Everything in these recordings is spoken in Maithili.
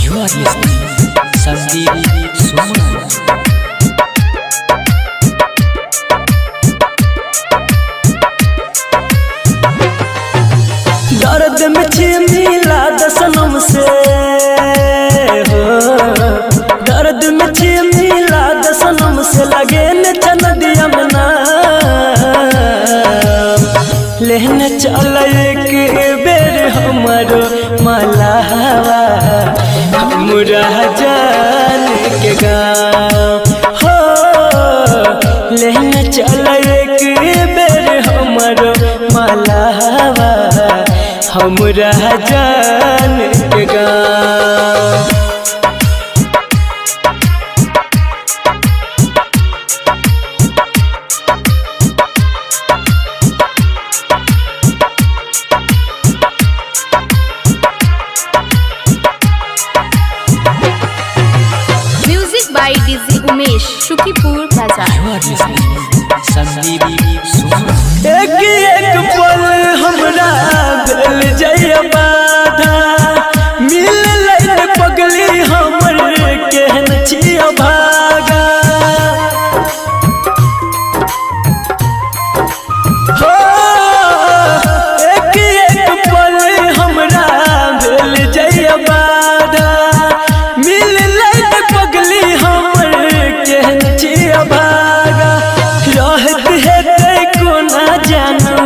You are listening Sandeep Suman. दर्द में छी मिला दसनम से हो, दर्द में छी मिला दसनम से, लगे न चनदिया में ना लेने चल एक बेर हमरो मलावा, हमरा जान के गाँव हो। लेने चल एक बेर हमरो मलावा, हमरा जान के गाँव। Music by DJ Umesh, Shukipur Bazaar. You are listening Sandeep Suman. एक एक पल हमरा भेल जइया बाधा, मिल लैन पगली हमर केहन छिया भागा हो। एक एक पल हमरा भेल जइया बाधा, मिल लैन पगली हमर केहन छिया भागा। रहत हेतै कोना जानू,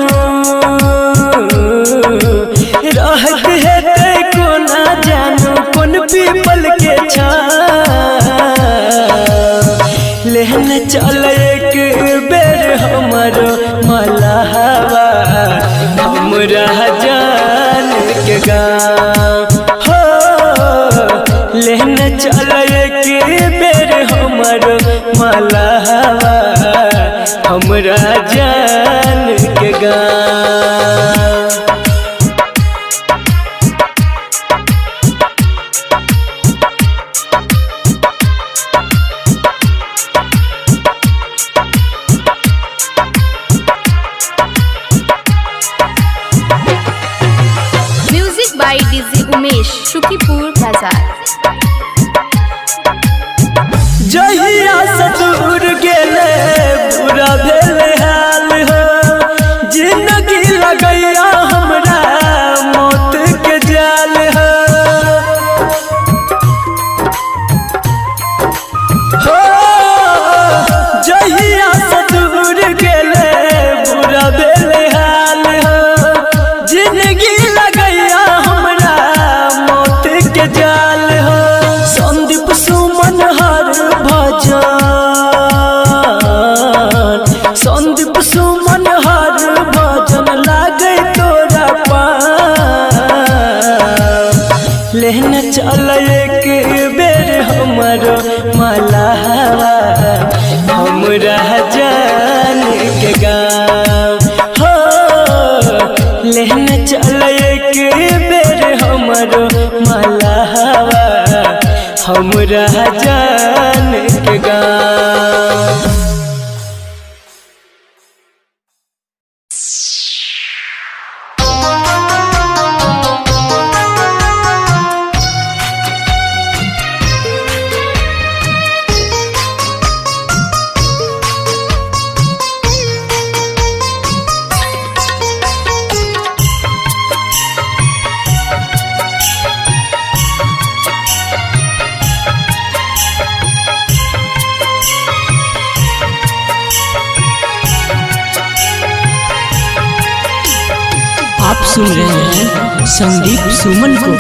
रहत हेतै कोना जानू, कोन पीपल के छाँव। लेहन चल एक बेर हमरो मलावा, हमरा जान के गाँव हो। लेहन चल एक बेर हमरो मलावा, हमरा जान के गाँव। Music by DJ Umesh, Shukipur Bazaar. जहिया से दूर गेले बुरा भेल हाल हो, जिंदगी लगैया हमरा मौत के जाल हो। हो जहिया से दूर गेले बुरा भेल हाल हो, जिंदगी लगैया हमरा मौत के जाल हो। संदीप सुमन हर भजन, संदीप सुमन हर भजन लागे तोरा पान। लेने चल एक बेर हमरो मलावा, हमरा जान के गाँव हो। लेने चल एक बेर हमरो मलावा, हमरा जान के गाँव। आप सुन रहे हैं संदीप सुमन को।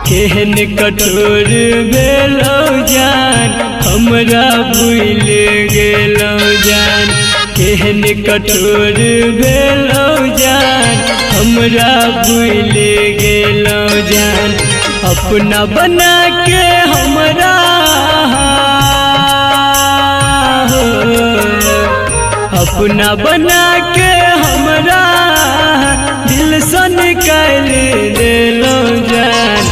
केहन कठोर भेलौ जान, हमरा भूल गेलौ जान। केहन कठोर भेलौ जान, हमरा भूल गेलौ जान। अपना बना के हमरा हो, अपना बना के हमरा दिल सन निकाल देलो जान।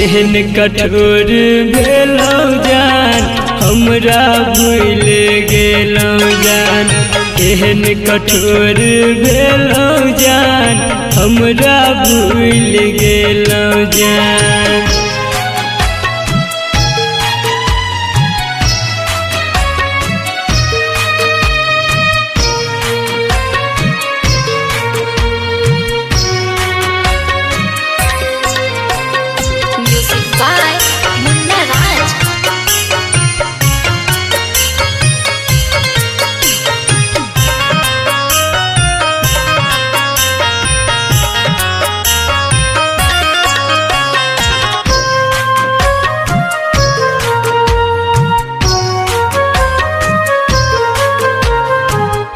एहन कठोर भेलौ जान हमरा भूल गेलौ जान। एहन कठोर भेलौ जान हमरा भूल गेलौ जान। Music by Munna Raj.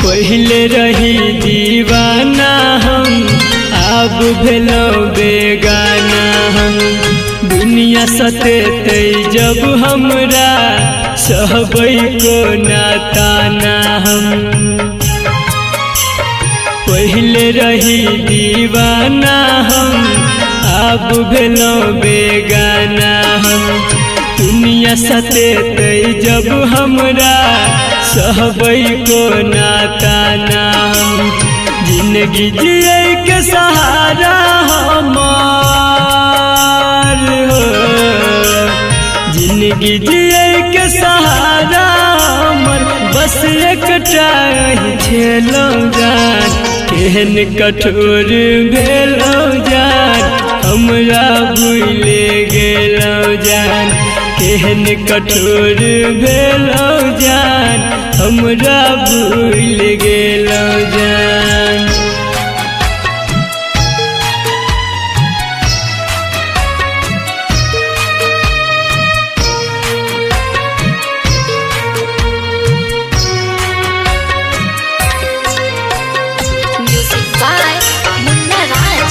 पहले रही दीवाना हम अब भेलौ बेगाना हम। दुनिया सतेतै जब हमरा सहबै को नाताना हम। पहले रही दीवाना हम अब भेलौ बेगाना हम। दुनिया सतेतै जब हमरा सहबै को नाताना हम। जिंदगी जिए के सहारा हमार हो, जिंदगी जिए के सहारा हमर बस एकटा छेलौ जान। एहन कठोर भेलौ जान हमरा भूल गेलौ जान। एहन कठोर भेलौ जान हमरा भूल गेलौ जान। Music by Munna Raj.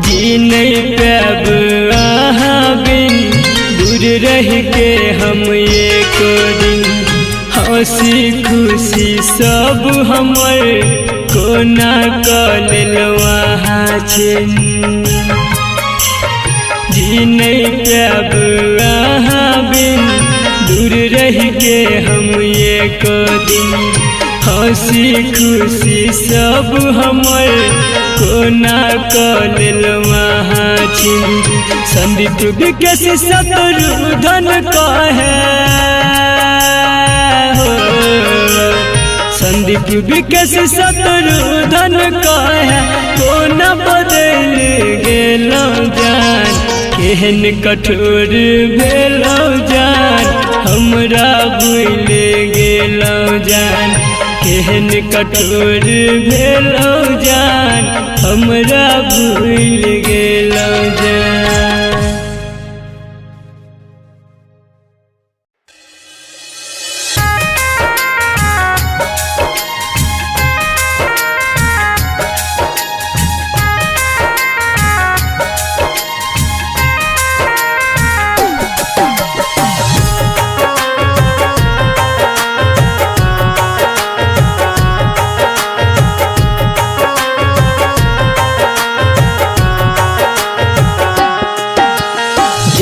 जी नहीं पैब अहाँ बिन दूर रह के हम एको दिन। हंसी खुशी सब हमर कोना कऽ लेलौ अहाँ छिन। जी नहीं पैब अहाँ बिन दूर रह के हम एको दिन। हंसी खुशी सब हमर कोना कऽ लेलौ अहाँ छिन। संदीप विकेश शत्रुधन कहे हो, संदीप विकेश शत्रुधन कहे कोना बदल गेलौ जान। एहन कठोर भेलौ जान हमरा भूल गेलौ जान। एहन कठोर भेलौ जान हमरा भूल गेलौ जान।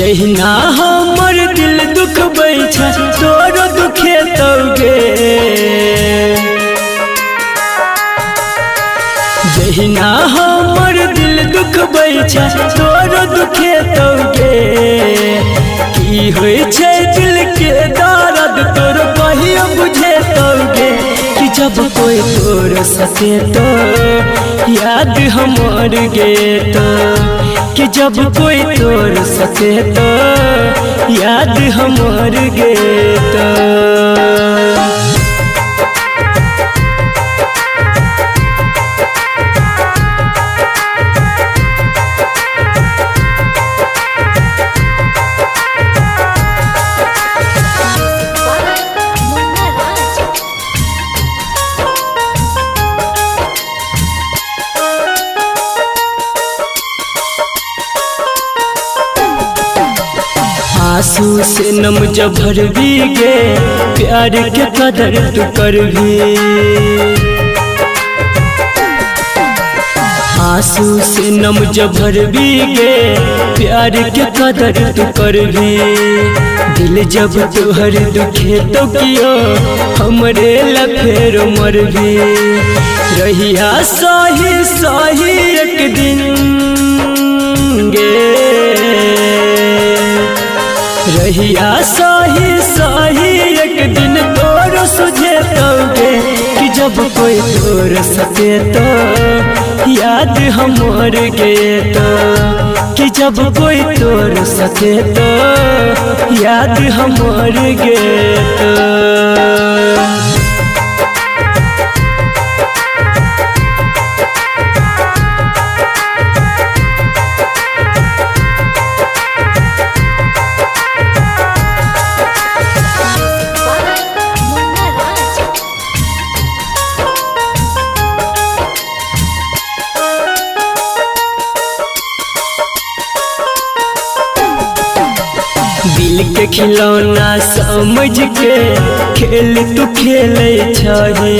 जहिना हमर दिल दुखबै छै तोरो दुखेतौ गे। जहिना हमर दिल दुखबै छै तोरो दुखेतौ गे। की होइ छै दिल के दर्द तोरो कहियो बुझेतौ गे। कि जब कोई तोरो सतेतौ याद हमर गेतौ। कि जब कोई तोर सतेतौ याद हमर गेतौ। Music by Munna Raj. आंसू से नम जब भरबी गे, प्यार के कदर तू करबी। आंसू से नम जब भरबी गे, प्यार के कदर तू करबी। दिल जब तोहर दुखे तो कियो हमरे ला फेर मरबी। रहिया सही सही एक दिन गे, रहिया सही सही एक दिन तोर सुझे तोगे। कि जब कोई तोर सके तो याद हमर गे तो, कि जब कोई तोर सके तो याद हमर गे तो। Munna Raj. दिल के खिलौना समझ के खेल तू खेले छही।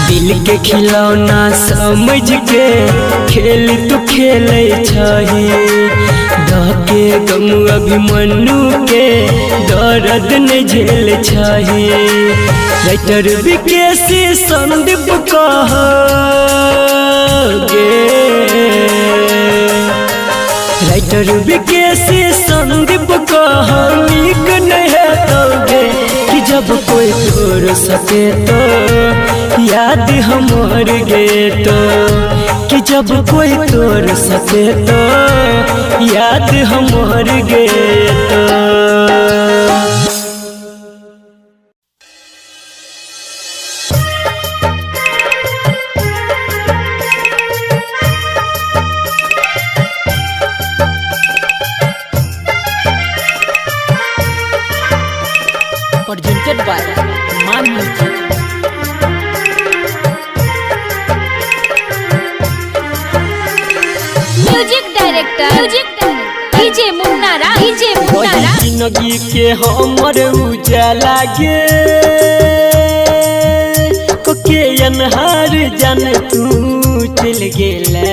दिल के खिलौना समझ के खेल तू खेले छही। धके गम अभिमन्यु के दर्द न झेल छही। राइटर विकेशी संदीप कह गे, राइटर विकेशी संदीप कह नीक नहीं है तोगे। कि जब कोई तोर सके तो याद हमर गे तो, कि जब कोई तोर सके तो याद हमर गे तो। Presented by Maan music. Music director DJ Munna Raj, DJ Munna Raj. जिंदगी के हमर उजाला गे, कोके अनहार जान तू चल गेला।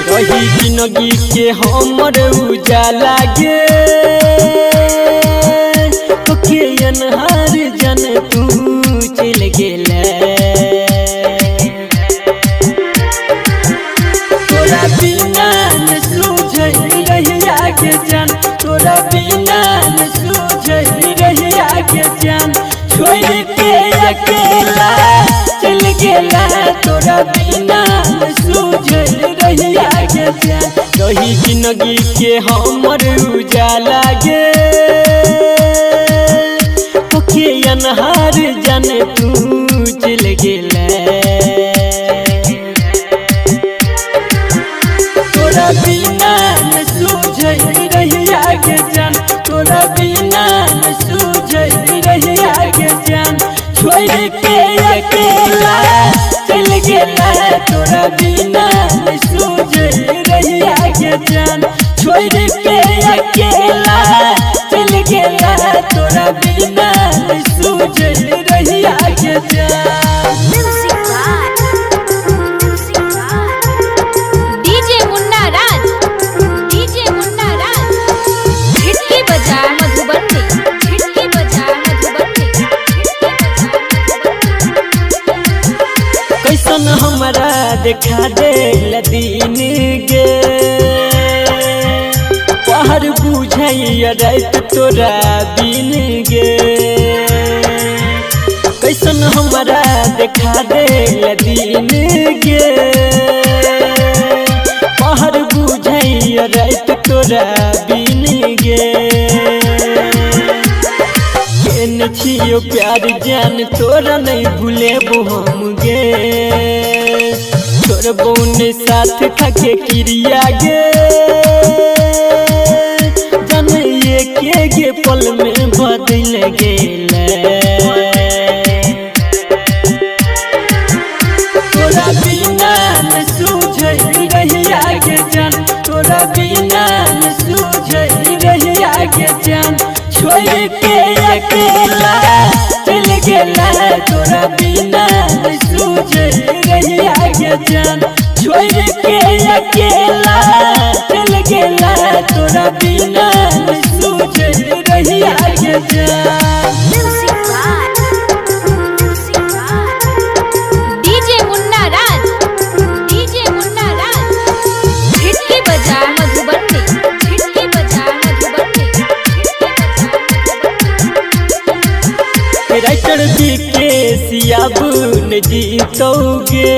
रही जिंदगी के हमर उजाला गे, कोके अनहार जान तू चल गेला। तोरा बिना न सूझै रहिया के जान, तोरा बिना न सूझै रहिया के जान। छोड़ के अकेला चल गेला, तोरा बिना न सूझै रहिया के जान। रही जिंदगी के हमर उजाला गे, कोके अनहार जान तू चल गेला। तोरा बिना न सूझै रहिया के जान, तोरा बिना न सूझै रहिया के जान। छोड़ के अकेला चल गेला, तोरा बिना न सूझै रहिया के जान। छोड़ के अकेला चल गेला, तोरा बिना न सूझै रहिया के जान। Music by DJ Munna Raj, DJ Munna Raj. Khidki Bazar Madhubani, Khidki Bazar Madhubani, Khidki Bazar Madhubani. कैसन हमरा देखा दे दिन गे, पहर बुझैया रात तोरा बिन गे। कैसन हमरा देखा दे दिन गे, पहर बुझैया रात तोरा बिन गे। केन छियो प्यार जान तोरा नहीं भूलेबो हम गे, छोड़बो ने साथ खाके क्रिया गे। जान ये के गे पल में बदल गेला, तोरा बिना न छोड़ के अकेला चल गेला तोरा बिना सूझे रहिया के जान। छोड़ के अकेला चल गेला तोरा बिना सूझे रहिया के जान। DJ Munna Raj, DJ Munna Raj, Jhitki Bazar Madhubani, Jhitki Bazar Madhubani, Jhitki Bazar Madhubani. Writer B के सियाबुन जीतोगे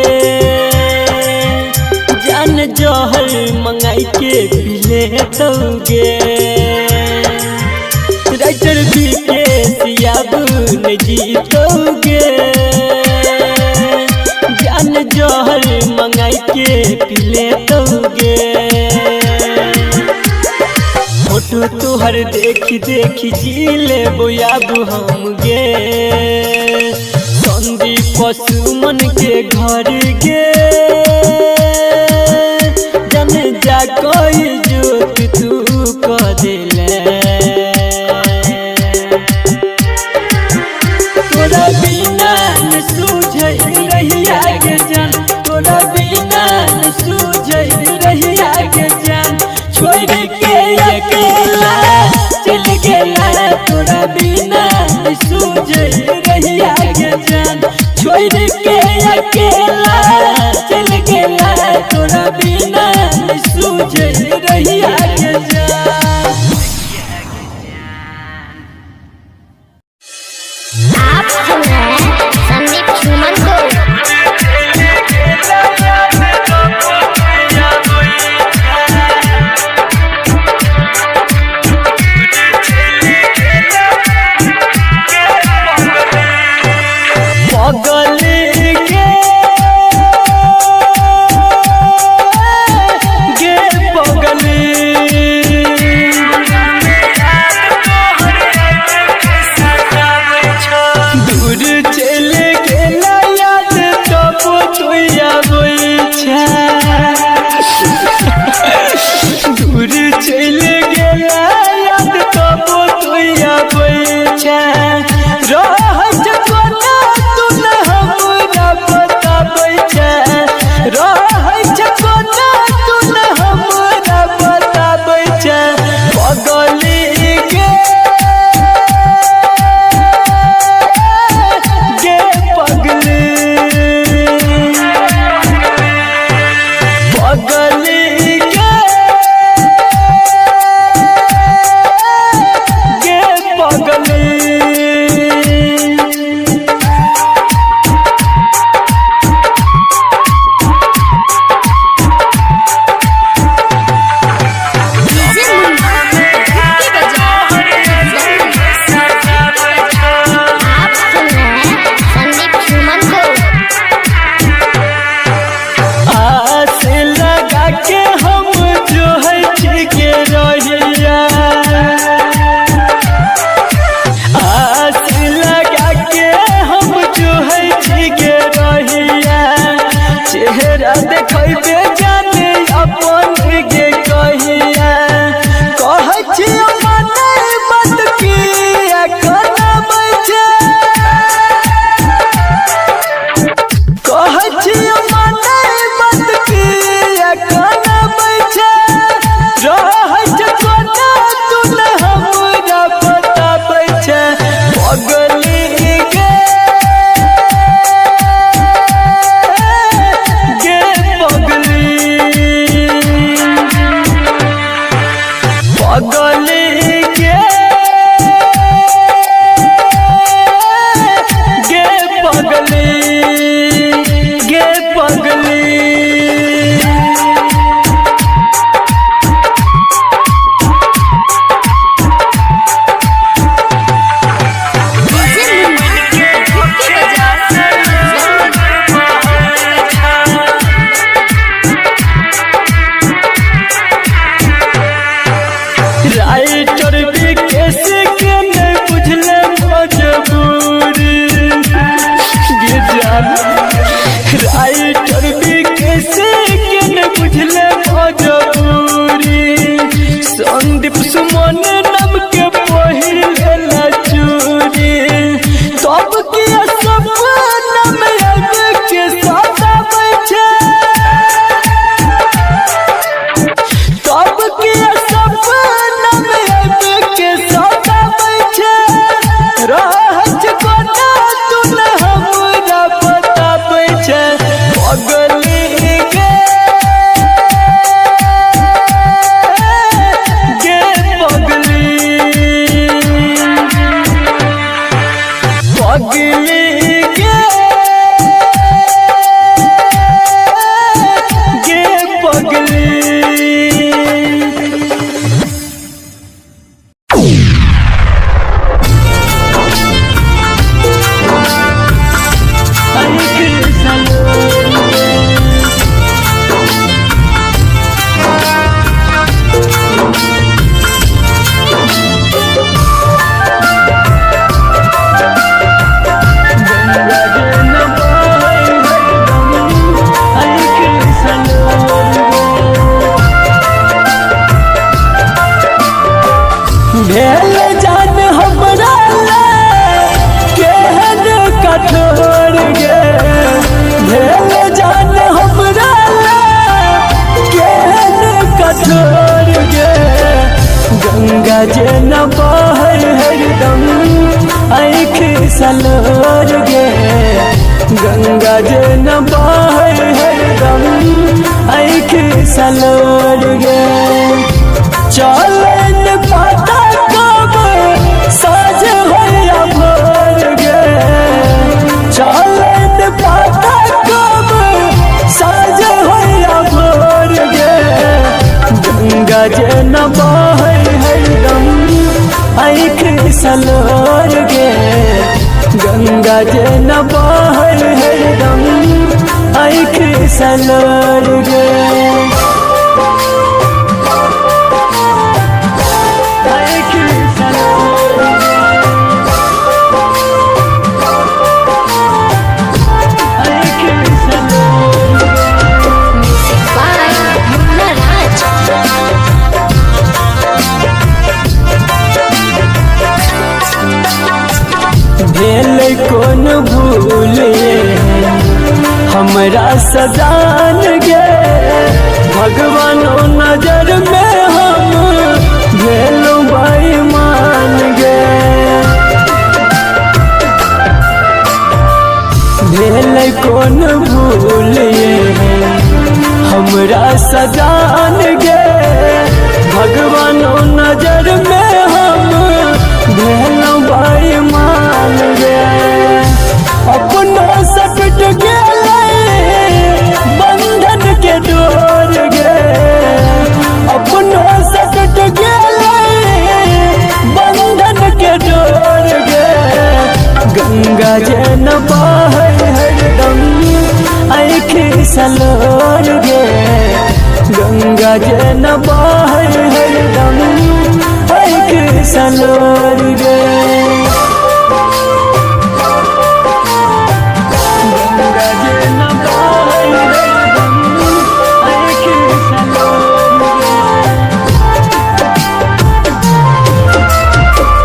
जान जहर मंगाई के पीले तोगे। राइटर बी के सियाबुन जीतोगे जान जहर मंगाई के पीले तोगे। फोटो तुहर देखी देखी जी ले बोयाबू हम गे। संदीप सुमन के घर गे जन जा कोई जोत तू क दिले। तोरा बिना न सूझे रहिया के जान, तोरा बिना न सूझे रहिया के जान। छोड़ के अकेला चल गेला तोरा बिना सूझे रहिया के जान। छोड़ के अकेला चल गेला तोरा बिना सूझे रहिया के जान। आप सुन रहे हैं संदीप सुमन को। पगल गे सलोर गे। गंगा जे न बहै हरदम आँख सलोर गे। चलन पता कब साँझ होया भोर गे। चलन पता कब साँझ होया भोर गे। गंगा जे न बहै हरदम आँख सलोर गे। गंगा जे न बहै हरदम आँख सलोर गे। म्यूजिक बाय मुन्ना राज। भेल कोन भूल हमरा सजान गे। भगवानो नजर में हम भेल बेईमान गे। भेल कोन भूल हमरा सजान गे। भगवानो नजर में हम भेल बेईमान गे। अपनो सटट गेलै बंधन के डोर गे। अपनो सटट गेलै बंधन के डोर गे। गंगा जे न बहै हरदम आँख सलोर गे। गंगा जे न बहै हरदम आँख सलोर गे। गंगा जे न बहै हरदम आँख सलोर गे।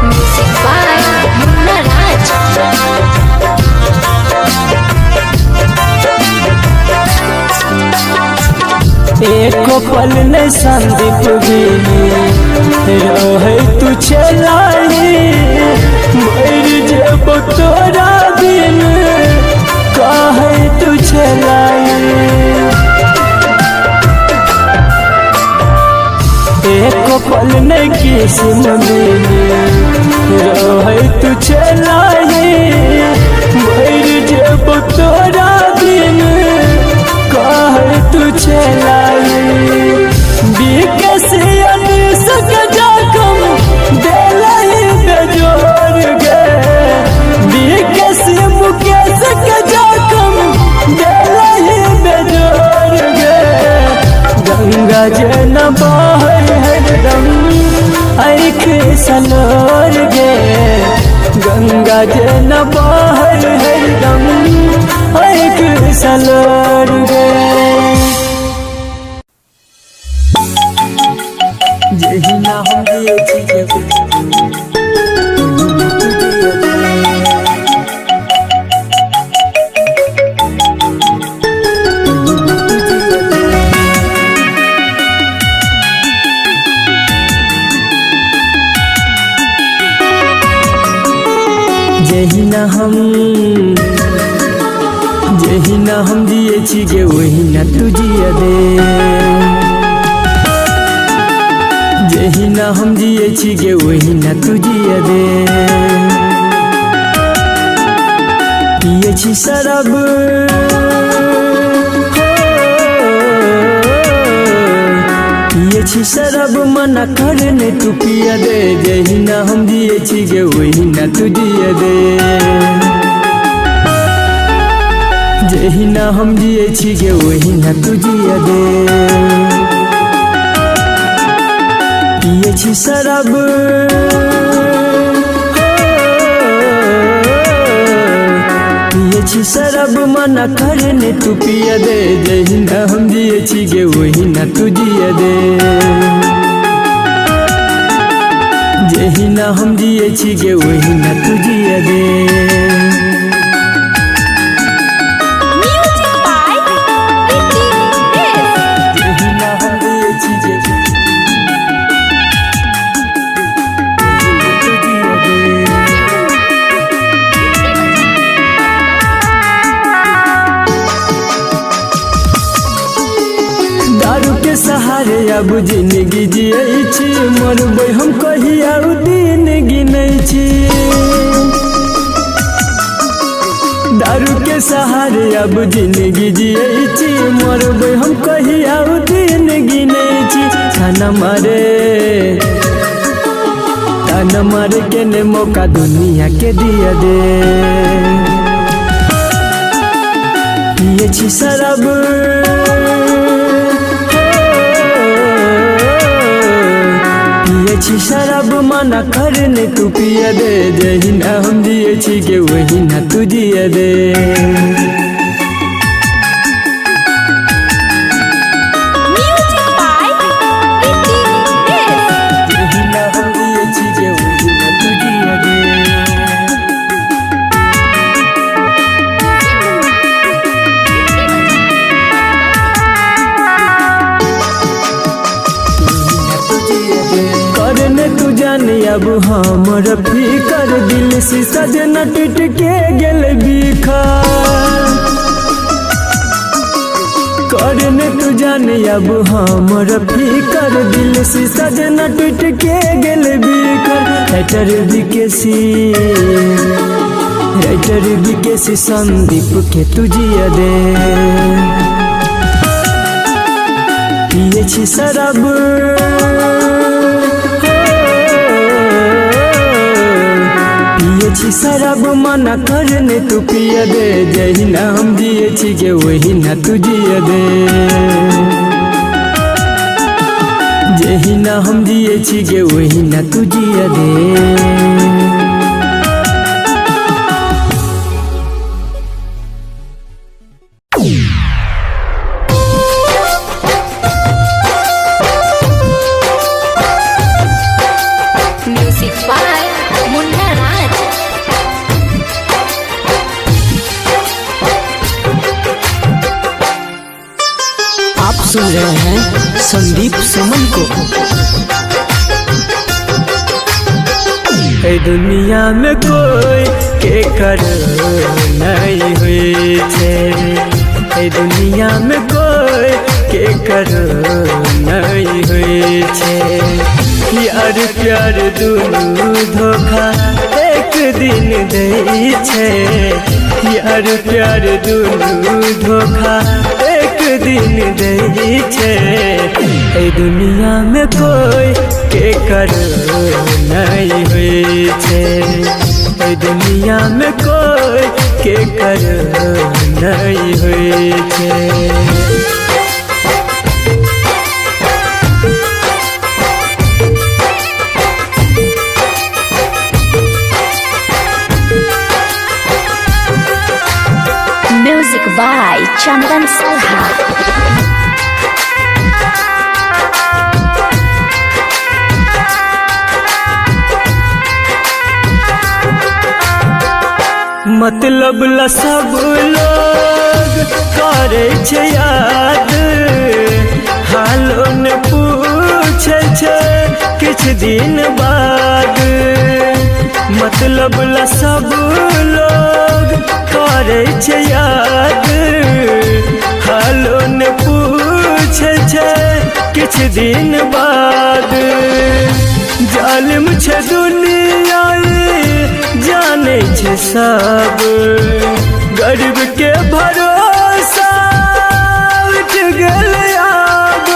म्यूजिक बाय मुन्ना राज। एको पल न संदीप बिनी रहे तू चलाई। मर जेबो तोरा बिन कहे तू चलाई। एको पल न किस्म बिनी रहे तू चलाई। मर जेबो तोरा बिन कहे तू चलाई। बिकसियन सक जखम देलही बेजोर गे। बिकस मुकेश के जखम देलही बेजोर गे। गंगा जे न बहै हरदम आँख सलोर गे। गंगा जे न बहै हरदम आँख सलोर गे। जहिना हम दिए छी गे जहिना हम जहिना हम जिए छी गे ओहिना तू जिया दे। जहिना हम जिए छी गे ओहिना तू जिया दे। पिए छी शराब पिए छी शराब मना कर ने तू पिया दे। जहिना हम जिए छी गे ओहिना तू जिया दे। जहिना हम जिए छी गे ओहिना तू जिया दे। पिए छी शराब पिए छी शराब मना कर ने तू पिया दे। जहिना हम जिए छी गे ओहिना तू जिया दे। जहिना हम जिए छी गे ओहिना तू जिया दे। म्यूजिक बाय प्रीति देव। जहिना हम जिए छी गे ओहिना तू जिया दे। अब जिंदगी जियै छी, मरबै हम कहिया उ दिन गिनै छी। दारू के सहारे अब जिंदगी जियै छी, मरबै हम कहिया उ दिन गिनै छी। खाना मारे ताना मारे के ने मौका दुनिया के दिया दे। पिए छी शराब, पिए छी शराब मना करने तू पिया दे। जहिना हम जिए छी गे वहिना तू जिया दे। म्यूजिक बाय प्रीति देव। जहिना हम जिए छी गे वहिना तू जिया दे। करने तू जाने अब हमर फिकर, दिल से सजना टूट के गेल बिखर। करने तू जाने अब हमर फिकर, दिल से सजना टूट के गेल बिखर। राइटर बीकेसी संदीप के तू जिया दे। पिए छी शराब, पिए छी शराब मना करने तू पिया दे। जहिना हम जिए छी गे वहिना तू जिया दे। जहिना हम जिए छी गे वहिना तू जिया दे। म्यूजिक बाय मुन्ना राज। आप सुन रहे हैं संदीप सुमन को। ए दुनिया में कोई के कर नहीं हुई छे, ए दुनिया में कोई के कर नहीं हुई छे। यार प्यार दुनू धोखा एक दिन दै छे, यार प्यार दुनू धोखा एक दिन दै छे। ए दुनिया में कोई के कर नहीं हुई छे, ए दुनिया में कोई के कर नहीं हुई छे। म्यूजिक बाय चंदन सलहा। मतलब ला सब लोग करे छे याद, हालो ने पूछे छे किछ दिन बाद। मतलब ला सब लोग करे छे याद, हालो ने पूछे छे किछ दिन बाद। जालिम छे दुनिया जाने छे सब, गरीब के भरोसा उठ गेल आब।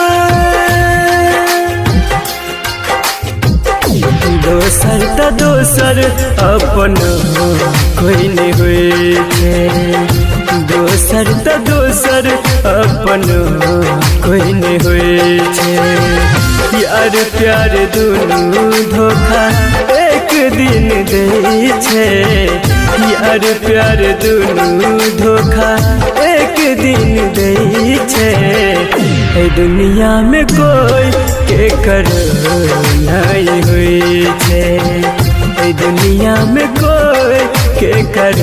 दोसर त दोसर अपन कोई नहीं हुई छे, दोसर त दोसर अपन कोई नहीं हुई छे। यार प्यार दुनू धोखा एक दिन दै छे, यार प्यार दुनू धोखा एक दिन दै छे। ए दुनिया में कोई के कर नहीं हुई छे, ए दुनिया में कोई के कर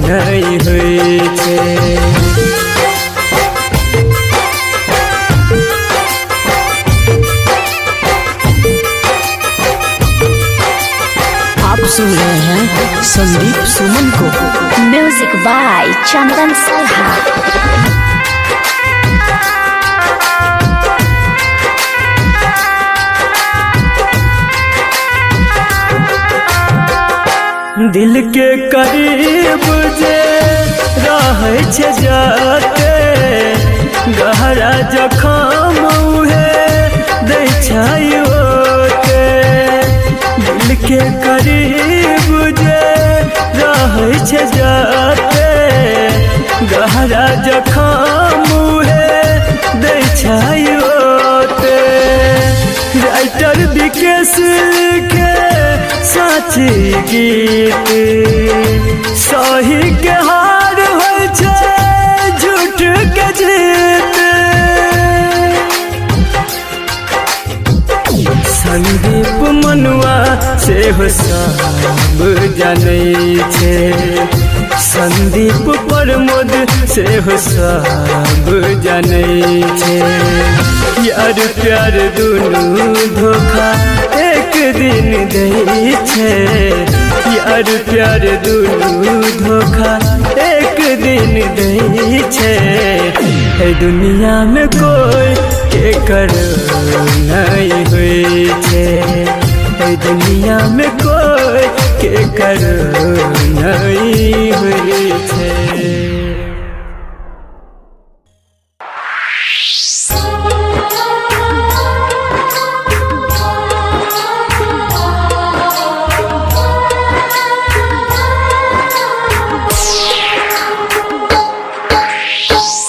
नहीं हुई छे। आप सुन रहे हैं संदीप सुमन को। म्यूजिक बाय चंदन सलहा। दिल के करीब जे रहै छै जाते, गहरा जखम उहे दै छै ओते। दिल के करीब जे रहै छै जाते, गहरा जखम उहे दै छै ओते। राइटर विकेश के साची गीत, सही के हार होइ छै झूठ के जीत। संदीप मनुआ सेहो सब जानै छै, संदीप प्रमोद सेहो सब जानै छै। यार प्यार दुनू धोखा एक दिन दै छै, यार प्यार दुनू धोखा एक दिन दै छै। एहि दुनिया में कोई के करो नहीं होइ छै, एहि दुनिया में कोई के करो नहीं होइ छै।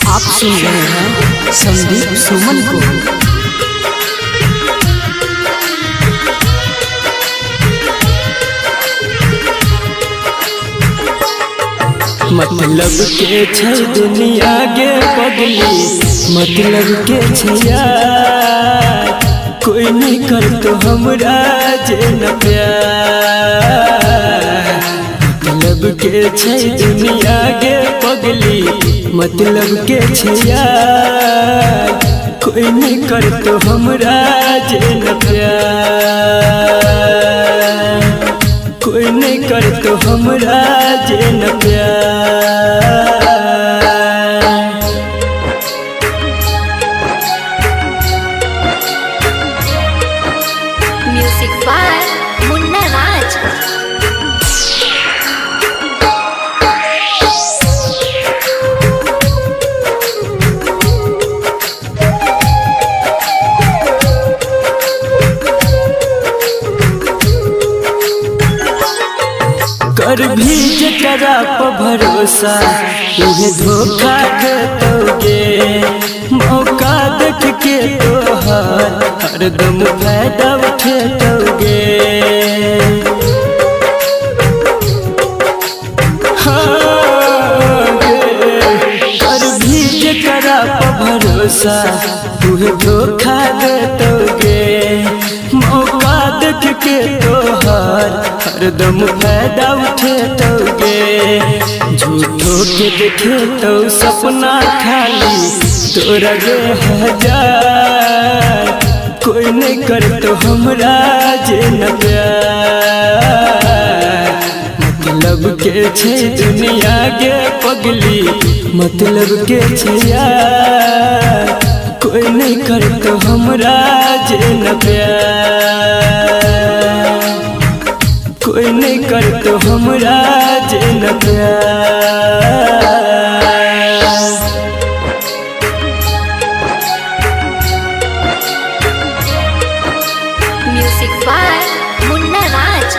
आप सुन रहे हैं संदीप सुमन को। मतलब के छै दुनिया गे पगली, मतलब के छै यार, कोई नहीं करतो हमरा जे न प्यार। मतलब के छै दुनिया गे पगली, मतलब के छै यार, कोई नहीं करतो हमरा जे न प्यार। कोई नहीं करतो हमरा जे न प्यार। म्यूजिक बाय मुन्ना राज। कर भी जकरा पर भरोसा उहे धोखा देतोगे, मौका देख के तोहर हरदम फायदा उठेतोगे। हाँ गे, कर भी जकरा पर भरोसा उहे धोखा देतोगे, मौका देख के तोहर हरदम फायदा उठेतोगे। झूठो के देखे तो सपना खाली तोरा गे हजार, कोई नहीं करतो हमरा जे न प्यार। मतलब के छै दुनिया गे पगली, मतलब के छै यार, कोई नहीं करतो हमरा जे न प्यार। कोई नहीं करतो हमरा जे न प्यार। म्यूजिक बाय मुन्ना राज।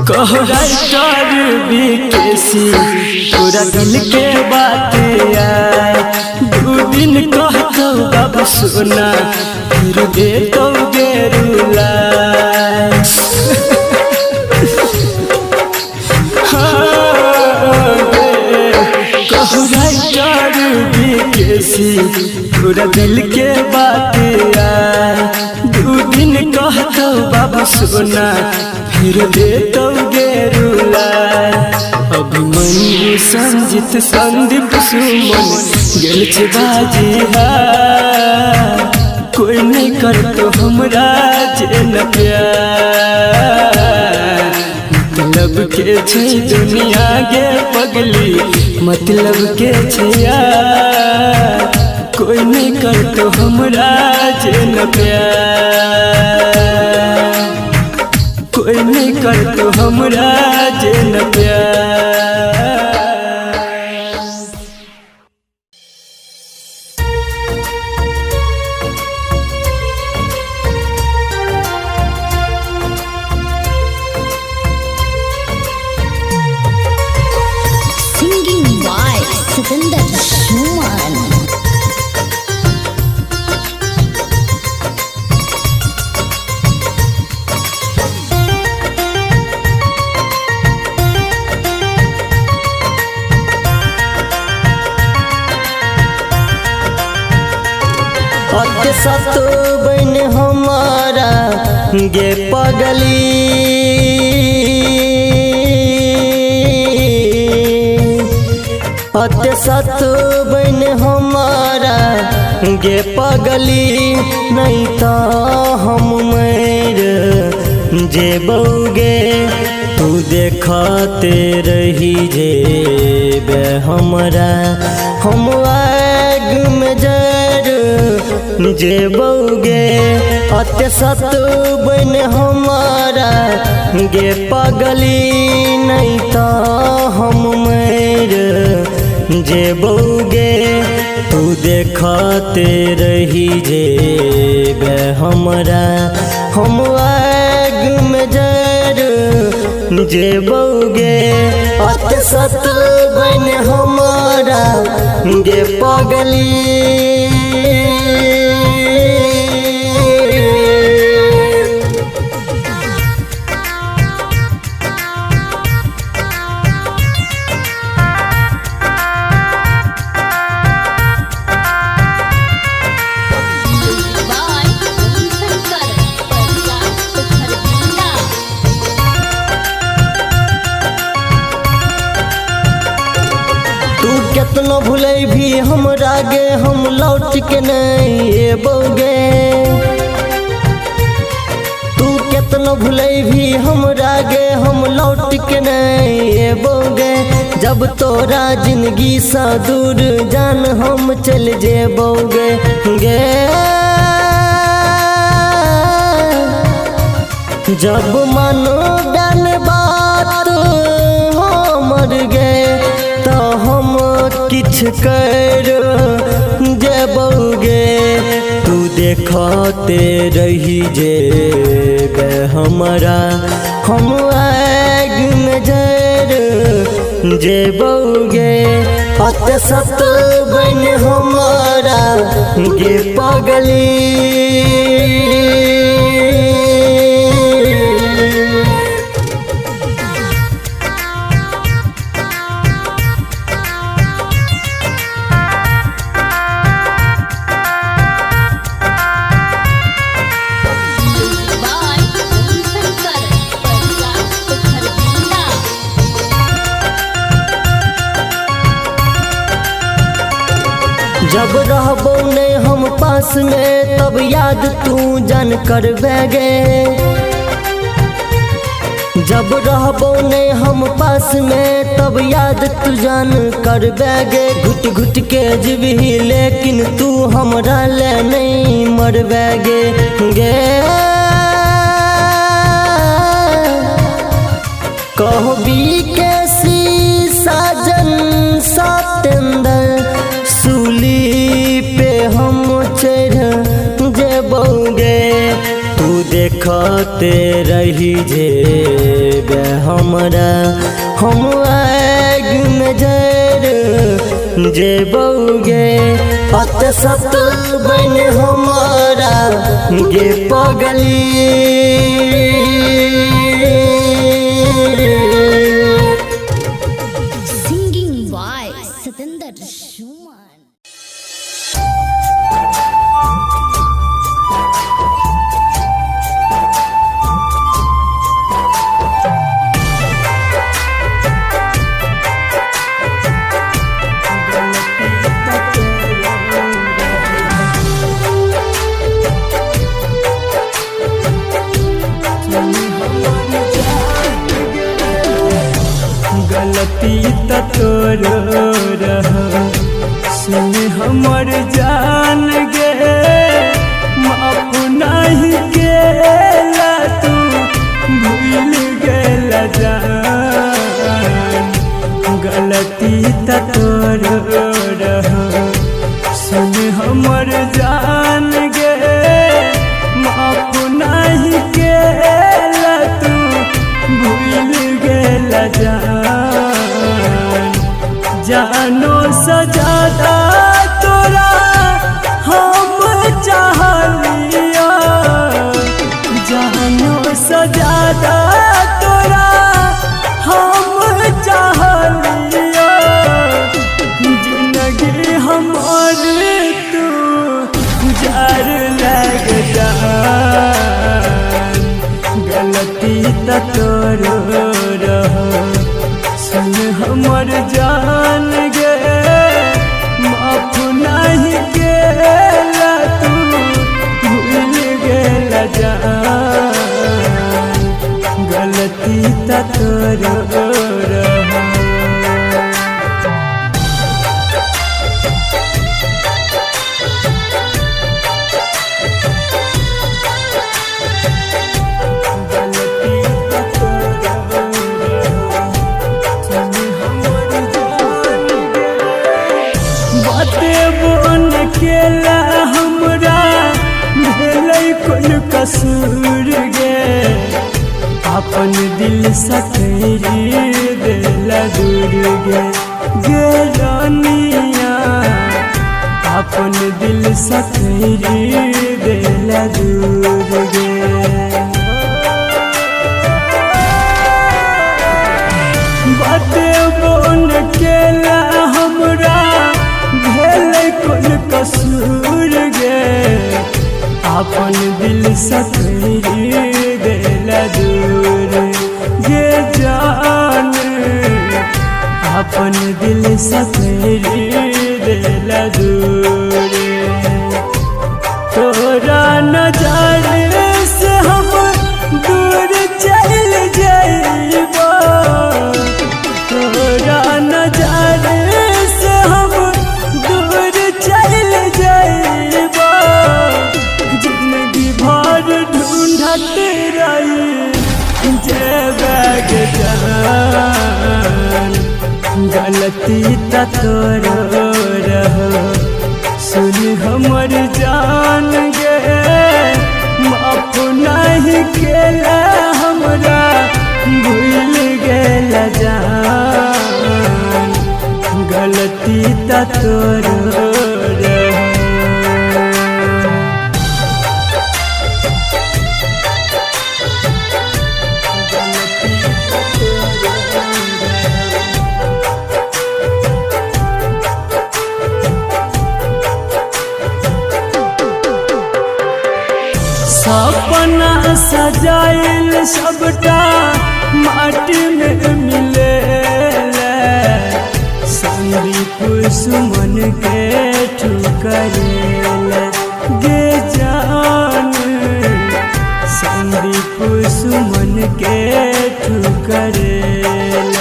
कहो राइटर विकेसी तोरा दिल के बात आए, दू दिन कहतो बाबू सोना फिर दे तो गेरुला। हाँ गे, कहो राइटर विकेसी तोरा दिल के बात आए, दू दिन कहतो बाबू सोना फिर दे तो गेरुला। अभिमन्यु संजित संदीप सुमन गेल छै बाजी हार, कोई नहीं करतो हमरा जे न प्यार। मतलब मतलब के छै दुनिया गे पगली, मतलब के छै यार, कोई नहीं करतो हमरा जेन प्यार, कोई नहीं करतो हमरा जेन प्यार। Singing by Sikandar Suman. सत बन हमारा गे पगली, अत सत बन हमारा गे पगली, नहीं तो हम मर जेबौगे। तू देखते रही जेबे हमरा, हम आग में जर जेबौगे। अत सत बन हमारा गे पगली, नहीं तो हम मर जेबौगे। तू देखते रही जेबे हमरा, हम आग में जर जेबौगे। अत सत बन हमारा गे पगली। बाय शंकर परसा खरबूजा। तू केतनो भूलै भी हमरा गे, हम लौट के नहीं एबौगे। तू केतनो भूलै भी हमरा गे, हम लौट के नहीं एबौगे। जब तोरा जिंदगी सा दूर जान हम चल जेबौगे गे। जब मानो बन बात हमर गे, तो हम किछ कर जेबौगे। तू देखते रही जेबे हमरा, हम आग में जर जेबौगे। अत सत बन हमारा गे पगली। बाय शंकर परसा खरबूजा। जब रहबो ने हम पास में, तब याद तू जान करबे गे। जब रहबो ने हम पास में, तब याद तू जान करबे गे। घुट घुट के जीबही लेकिन तू हमरा ले नहीं मरबे गे गे। कहबी कैसी साजन सतेंदर, सूली पे हम चढ़ जेबौगे। तू देखते रही जेबे हमरा, हम आग में जर जेबौगे। अत सत बन हमारा गे पगली। Singing by Sikandar Suman. गलती गलती त तोरो रहो। सुन हमर जान गे माफ नहीं केला तू भूल गेला जान, गलती त तोरो रहो। सुन हमर जान गे माफ नहीं केला तू भूल गेला जान। जानो सजादा तोरा हम चाहलिया, जानो सजादा तोरा हम चाहलिया, जिंदगी हमार तू जार लग जान, गलती त तोरो रहो। सुन हमर जान गे माफ नहीं केला तू भूल गेला जान, गलती त तोरो रहो। गलती त तोरो रहो। सुन हमर जान गे बाते बोन केला हमरा भेलै कोन कसूर गे, अपन दिल सकेरी देला दूर गे। गे रानिया अपन दिल सकेरी देला दूर गे। बाते बोन केला हमरा भेलै कोन कसूर गे, अपन दिल सकेरी देला दूर गे जान, अपन दिल सकेरी देला दूर। तोरा नजर से हम दूर चल जाइबो, तोरा नजर से हम दूर चल जाइबो, जिंदगी भर ढूंढत रही जेबे जान, गलती त तोरो रहो। सुन हमर जान गे माफ नहीं केला हमरा भूल गेला जान, गलती त तोरो रहो। सपना सजाइल सबटा माटी में मिले, संदीप सुमन के ठुकरेल गे जान, संदीप सुमन के ठुकरेल।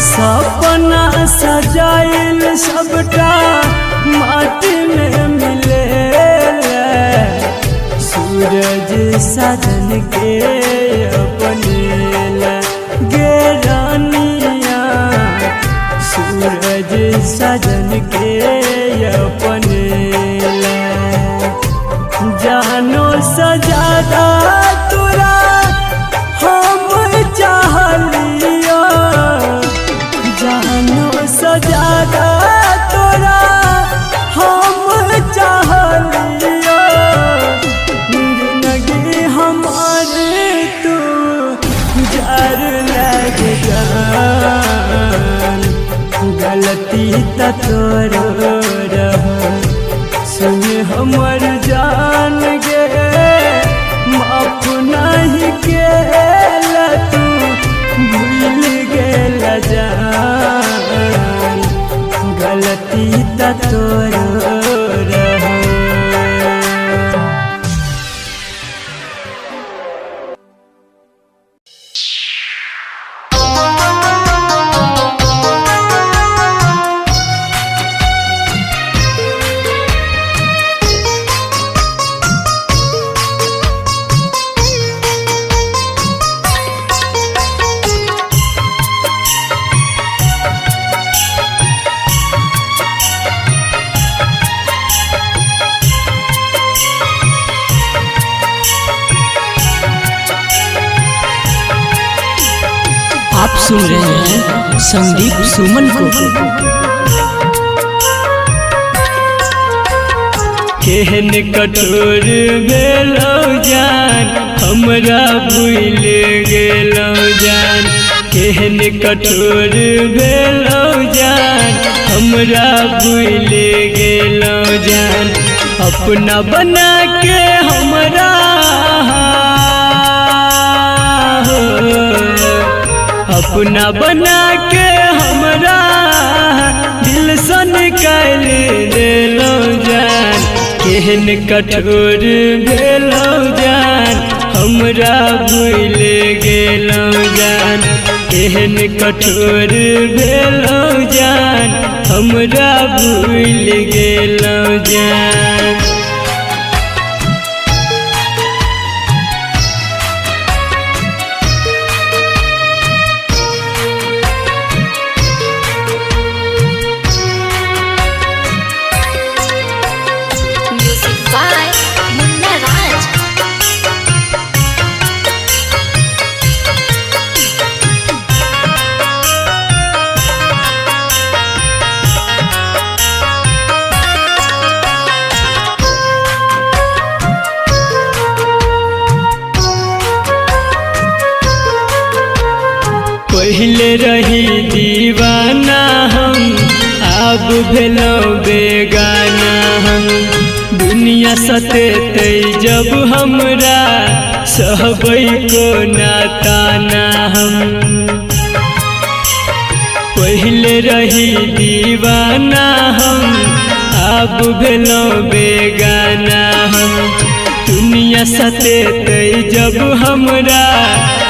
सपना सजाइल सबटा माटी में मिले, सूरज साजन के अपने गे रानिया, सूरज साजन के अपने। जानो सजादा तोरा हम चाहलिया, जानो सजादा तोरा हम चाहलिया, जिंदगी हमार तू जार लग जान, गलती त तोरो रहो। सुन हमर जान गे माफ नहीं केला तू भूल गेला जान, गलती त तोरो रहो। आप सुन रहे हैं संदीप सुमन को। केहन कठोर भेलौ जान, हमरा भूल गेलौ जान। केहन कठोर भेलौ जान, हमरा भूल गेलौ जान। अपना बना के हमरा हो, अपना बना के हमरा दिल से निकाल देलौ जान। केहन कठोर भेलौ जान, हमरा भूल गेलौ जान। केहन कठोर भेलौ जान, हमरा भूल गेलौ जान। Music by Munna Raj. पहले रही दीवाना हम, अब भेलौ बेगाना हम। दुनिया सतेतै जब हमरा, सहबै को नाताना हम। पहले रही दीवाना हम, अब भेलौ बेगाना हम। दुनिया सतेतै जब हमरा,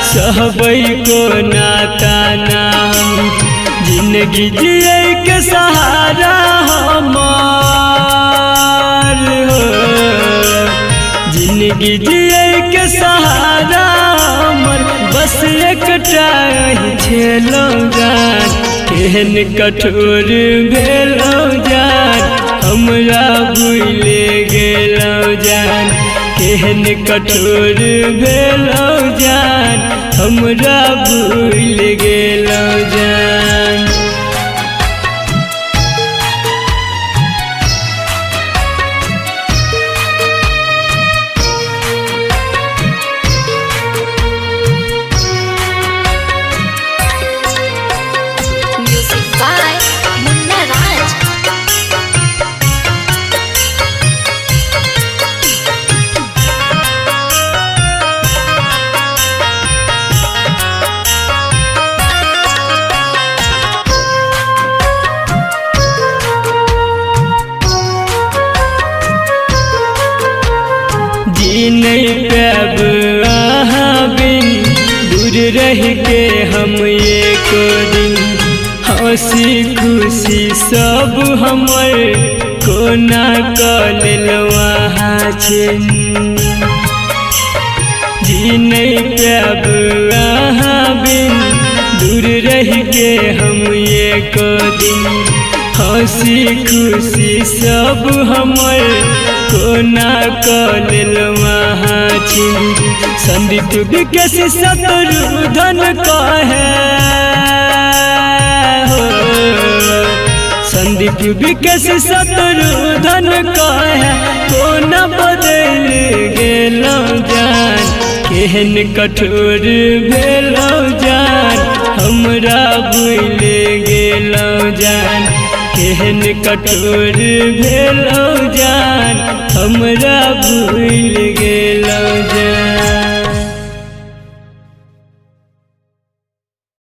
सहबै को नाताना हम। जिंदगी जिए के सहारा हमार हो, जिंदगी जिए के सहारा हमर, बस एकटा ही छेलौ जान। केहन कठोर भेलौ जान, हमरा भूल गेलौ जान। केहन कठोर भेलौ जान, हमरा भूल गेलौ जान। Music by Munna Raj. जी नहीं पैब अहाँ बिन, दूर रह के हम एको दिन। हंसी खुशी सब हमर कोना कऽ लेलौ अहाँ छिन। जी नहीं पैब अहाँ बिन, दूर रह के हम एको दिन। हंसी खुशी सब हमर कोना कऽ लेलौ अहाँ छिन। संदीप विकेश शत्रुधन कहे हो, संदीप विकेश शत्रुधन कहे, कोना बदल गेलौ जान। केहन कठोर भेलौ जान, हमरा भूल गेलौ जान। केहन कठोर भेलौ जान, हमरा भूल गेलौ जान।